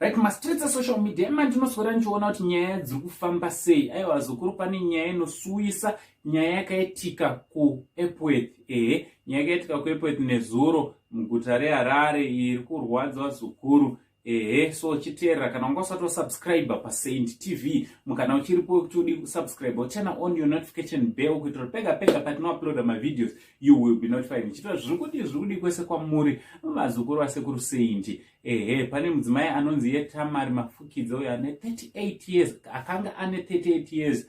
Right, mastreets esocial media ema ndinoswera ndichiona kuti nyaya dziri kufamba sei. Aiwa zukuru, pane nyaya inosuyisa, nyaya yakaitika kuEpworth. Ehe, nyaya yakaitika kuEpworth nezuro muguta reHarare iri kurwadza vazukuru. Ehe, so chiteerera, kana wanga usati wasubscribe paSaint TV, mukana uchiripo wekuti udi kusubscribe, turn on your notification bell kuitira kuti pega pega patinouploada mavideos you will be notified. Ndichitaura zviri kudi, zviri kudi kwese kwamuri, vazukuru vasekuru Saint. Ehe, pane mudzimai anonzi yeTamari Mafukidze, uyo ane 38 years, akanga ane 38 years,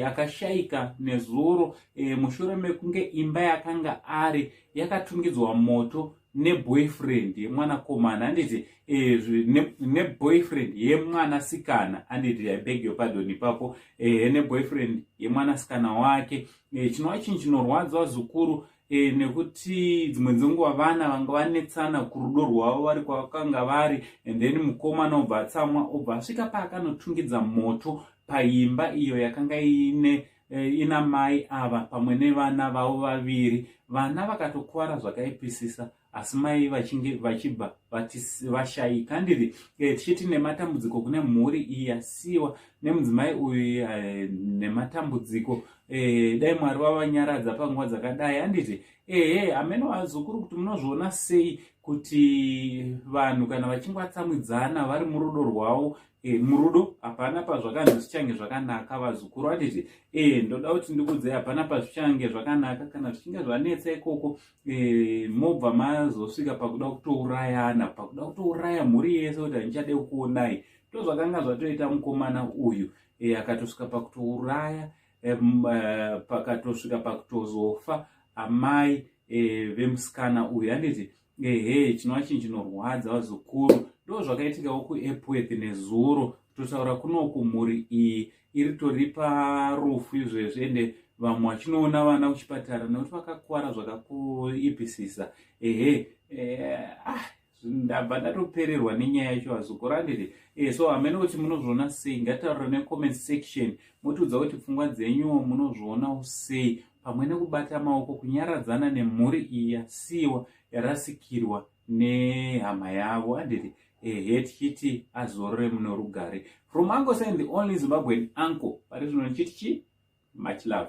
akashayika nezuro mushure mekunge imba yakanga ari yakatungidzwa moto neboyfriend yemwanakomana, handiti? Neboyfriend yemwanasikana, handiti? I beg your pardon ipapo. Neboyfriend yemwanasikana wake. Chinova chinhu chinorwadza, vazukuru, nekuti dzimwe dzenguva vana vanga vanetsana kurudo rwavo vari kwavakanga vari, and then mukomana obva atsamwa, obva asvika paakanotungidza moto paimba iyo yakanga ine ina mai ava pamwe nevana vavo vaviri. Vana vakatokuvara zvakaipisisa, asi mai vachinge vachibva vashayika, handiti? Tichiti nematambudziko kune mhuri iyi yasiyiwa nemudzimai uyu, nematambudziko. Dai Mwari vavanyaradza panguva dzakadai, handiti? Ehe, hameno vazukuru kuti munozviona sei kuti vanhu kana vachinge vatsamwidzana vari murudo rwavo, murudo hapana pazvakanzi zvichange zvakanaka, vazukuru, handiti? Ndoda kuti ndikudzei, hapana pazvichange zvakanaka kana zvichinge zvanetsa ikoko, mobva mazosvika pakuda kutourayana, pakuda kutouraya mhuri yese kuti handichade kuonai. Ndo zvakanga zvatoita mukomana uyu. Akatosvika pakutouraya, pakatosvika pakutozofa amai vemusikana uyu, handiti? Ehe, chinova chinhu chinorwadza, vazukuru. Ndo zvakaitikawo kuEpworth nezuro. Kutotaura kunoku mhuri iyi iri tori parufu izvezvi, ende vamwe vachinoona vana kuchipatara nekuti vakakuvara zvakakuipisisa. Ehe, ah, ndabva ndatopererwa nenyaya yacho, vazukuru, handiti? So hamene kuti munozviona sei. Ngataurira necomment section, motiudza kuti pfungwa dzenyuwo munozvionawo sei, pamwe nekubata maoko kunyaradzana nemhuri iyi yasiyiwa yarasikirwa nehama yavo, handiti? Ehe, tichiti azorore muno rugare. From Uncle Saint, the only Zimbabwean uncle, pari zvino ndichiti chi much love.